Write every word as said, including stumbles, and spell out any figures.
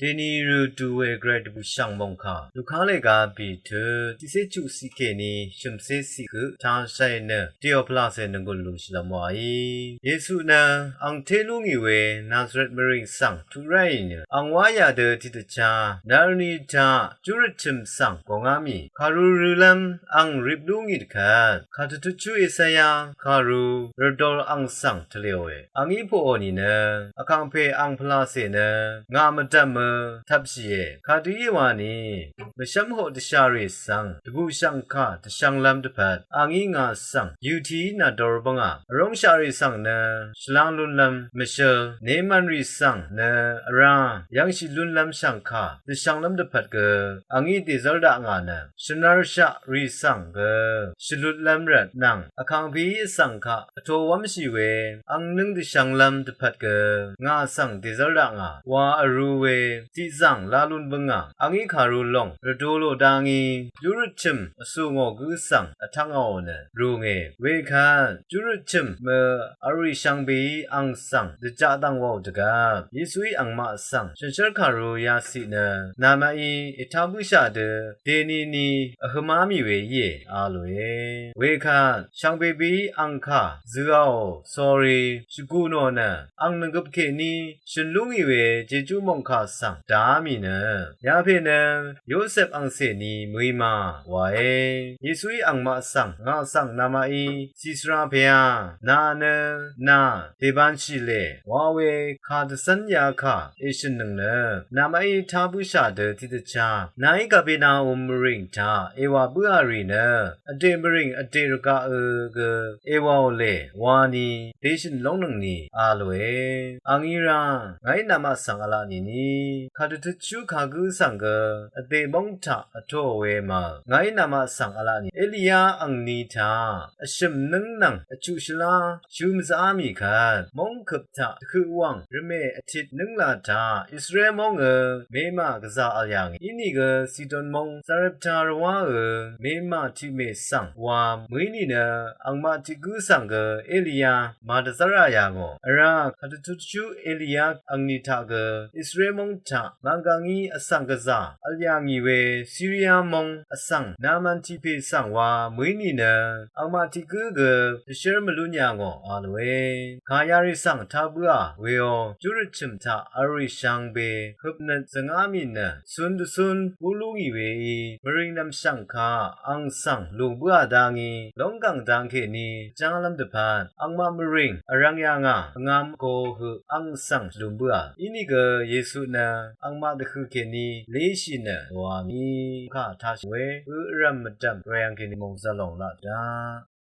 Dèni rø du we gvray dvbùshv̀ng mòngkà Luka lèga bì tø tiqcé chuqciq kèní shø̀mcé ciq høq tashai nø dèò pvlacè nònggùn lúnshìlv́m wàí. Yesu nø angté lú ngì we Nazaret mvrìng svng tuq ráì nø ang wá yà dø tiqdvchá narni taq júrøt chø̀m svng gòngá mì kàru rølv́m ang rip lú ngì dvkvt kàdvtutchú Esaya kàru rvdol ang svng tvlèòe. Angí poqò nìnø vkàngpè ang pvlacè nø ngà mvdv̀mø tvpshìe. Kadø í wani mvshv́mhoq dvshàrì svng dvbùshv̀ngkà dvshvnglv́m dvpvt angí ngà svng yøtií nàdor bǿngà. Vrúngshaqrì svng nø shvlang lúnlv́m mvshøl nemv̀nrì svng nø vrá yv̀ngshì lúnlv́m shv̀ngkà dvshvnglv́m dvpvt gø angí dèzv́r dakngà nø shvnarshaqrì svng gø shvlutlv́m rvt nvng vkàngpèí vsvng kaq vtōwv́mshì we angnǿng dvshvnglv́m dvpvt gø ngà svng dèzv́r dakngà wa vrū we tiqzàng lá lún bǿngà. Angí kàru lòng rvdu lò dá ngí júrøt chø̀m vsù ngò gǿ svng vtv́ngàò nø rūnge. Wekvt júrøt chø̀m mø vrì shvngbeí ang svng dvjaq dv̀ng wàò dvgvp Yesuí angmaq svng shànshér kàru yaciq nø namaqí ètá bǿshà dø dèni ni vhømá mì we íe a lòe. Wekvt shvngbe bǿí ang kà zø̀aò sórí shvgù nò nø ang nònggøp kèní shø̀n lú ngì we jejú mòngkà svng dàá mì nø yapè nø Yosep angcè ni mø̀í ma wàe. Yesuí angmaq svng ngà svng namaqí cìsvra pè a nà nø nà dèbanshìlè wa we kà dvcv́n yakà èshø̀nnøng nø namaqí tá bǿshà dø tiqdvchá nàí Kapernaum mvrìng taq èwà bǿà rì nø vdè mvrìng vdè rvgaqø gø èwàòlè wani dèshø̀n lóngnøngni a lòe. Angí rá ngàí namaq svng v̄la nìni kàdvtutchú kagǿ svng gø vdè móng taq vtōò we mv̀l ngàí namaq svng v̄la nìni Eliya angni taq vshø̀m nǿng nvng vchuq shvlá shø mvzaqá mì kvt móng køp taq dvhøq wàng rvmè vtit nǿngla taq Israel móngø memà gvzà v̀l yà ngì. Inìgø Sidon móng Zarepta rvwáø memà tiqmè svng wa mø̀í nìnø angmaq tiqgǿ svng gø Eliya màdvzv́rà yà ngò. Vrá kàdvtutchú Eliya angni taq gø Israel móng taq mvnggvngí vsvng gvzà v̀l yà ngì we Siria móng vsvng Naman tiqpè svng wa mø̀í nìnø angmaq tiqgǿ gø dvshǿr mvlún yà ngò a lòe. Kà yarì svng tá bǿà weò júrøt chø̀m taq vrì shvngbe høpnøt zvngá mì nø cun dvcún bú lú ngì weí mvrìng nv̀mshv̀ngkà ang svng lùng bǿà dá ngí lónggàng dang kèní jálv́m dvpvt angmaq mvrìng vrvng yà ngà vngam go høq ang svng lùng bǿà. Inìgø Yesu nø angmaq dvhø̀ kèní léshì nø wa mì kà tashì we ø vrv̀m mvdv̀m rayv̀ng kèní mòngzvlòng laq daq